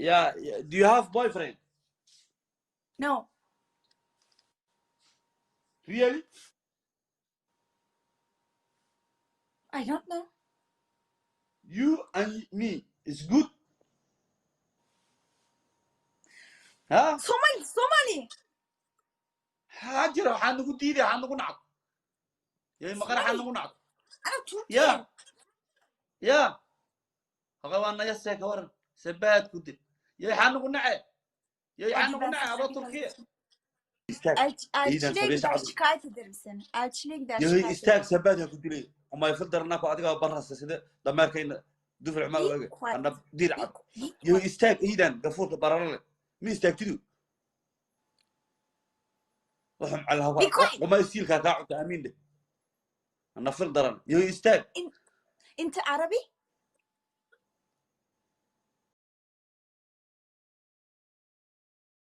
Yeah, do you have boyfriend? No. Really? I don't know. You and me is good, ha? Somali, Somali. Maxaa jira? Waxaa nagu diiday, waxaa nagu nacdo yay maqaraxaa Somali. Nagu nacdo. Ana Turkiye. Ya haqa waa naya see ka waran sabaad ku dil yay xaa nagu nace yay xaa Hadi nagu ben nace sana adoo bir Turkiya tanıştım. Istaag. Elçiliğe Iidan gider sabiisa cadu. şikayet ederim seni. Elçiliğe gider Yahay şikayet istaag ederim. Sabaad ha ku dilay umay fil daranaa ku adigaa barrasa sida dameerkayna dufur xumaa Be oge quiet. Ana diir Be, cad be yahay quiet. Istaag iidan gafuurka bararo leh ma istaagtidu waxum calha Be quiet. Qumay siilkaa kaa cunta amiin dheh ana fil daran yahay istaag. انت عربي؟